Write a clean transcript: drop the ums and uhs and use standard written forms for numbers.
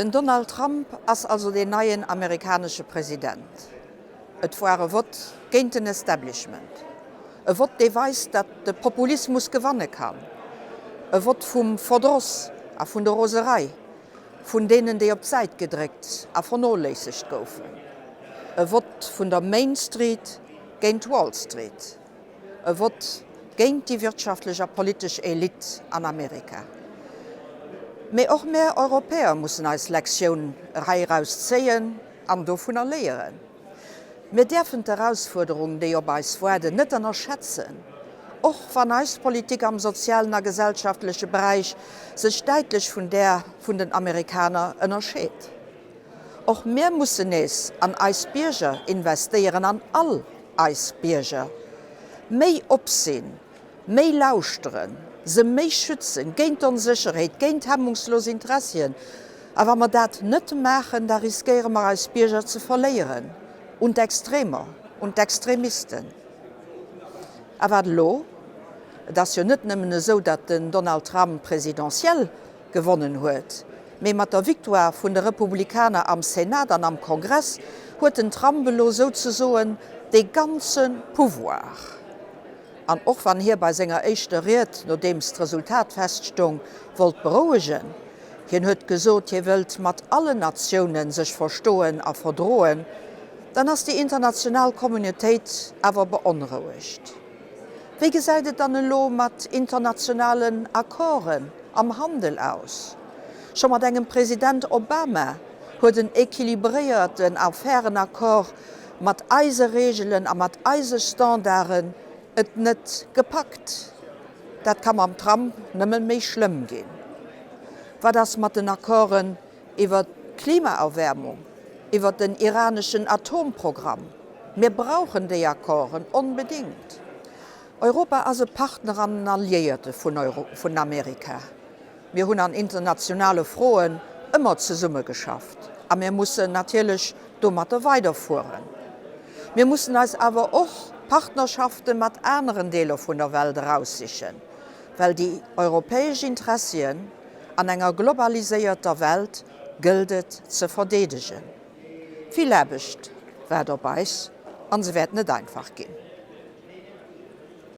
Den Donald Trump ass also deen neien amerikanesche President. Et war e Vott géint den Establishment. E Vott, dee weist, datt de Populismus gewanne kann. E Vott vum Verdross a vun der Roserei, vun deenen, déi op d'Säit gedréckt a vernoléissegt goufen. E Vott vun der Main Street géint Wall Street. E Vott géint déi wirtschaftlech a politesch Elite an Amerika. Mee och mär Europäer mussen eis Lektioun heiraus zéien an dovunner léieren. Mir däerfen d'Erausfuerderung, déi op eis waarden, net ënnerschätzen, och wann eis Politik am sozialen a gesellschaftleche Beräich sech däitlech vun där vun den Amerikaner ënnerscheet. Och mir mussen nees an eis Bierger investéieren, an all eis Bierger. Méi op sinn, méi lauschteren, se méi schützen géint Onsécherheet, géint hemmungslos Interessien. A wa mer dat net maachen, da riskéiere mer eis Bierger ze verléieren un d'Extremer, un d'Extremisten. A wat elo? Et ass jo net nëmmen esou, datt den Donald Trump d'Presidentielle gewonnen huet, mee mat der Victoire vun de Republikaner am Senat an am Kongress huet den Trump elo souzesoen dee ganze Pouvoir. An och wann hie bei senger éischter Ried, nodeems d'Resultat feststoung, wollt berouegen, hien huet gesot, hie wëllt mat allen Natioune sech verstoen a verdroen, dann ass déi international Communautéit awer beonrouegt. Wéi gesäit et dann elo mat internationalen Accorden am Handel aus? Scho mat engem President Obama huet en équilibréierten a fairen Accord mat eise Reegelen a mat eise Standarden et net gepackt. Dat ka mam Trump nëmme méi schlëmm ginn. Wat ass mat den Accorden iwwer d'Klimaerwäermung, iwwer den iraneschen Atomprogramm? Mir brauchen déi Accorden onbedéngt. Europa ass e Partner an en Alliéierte vun Amerika. Mir hunn an internationale Froen ëmmer zesummegeschafft a mir mussen natierlech domatter weiderfueren. Mir mussen eis awer och Partnerschafte mat aneren Deeler vun der Welt eraussichen, well déi europäesch Interessien an enger globaliséierter Welt gëllt et ze verdeedegen. Vill Aarbecht waart op eis an se wäert net einfach ginn.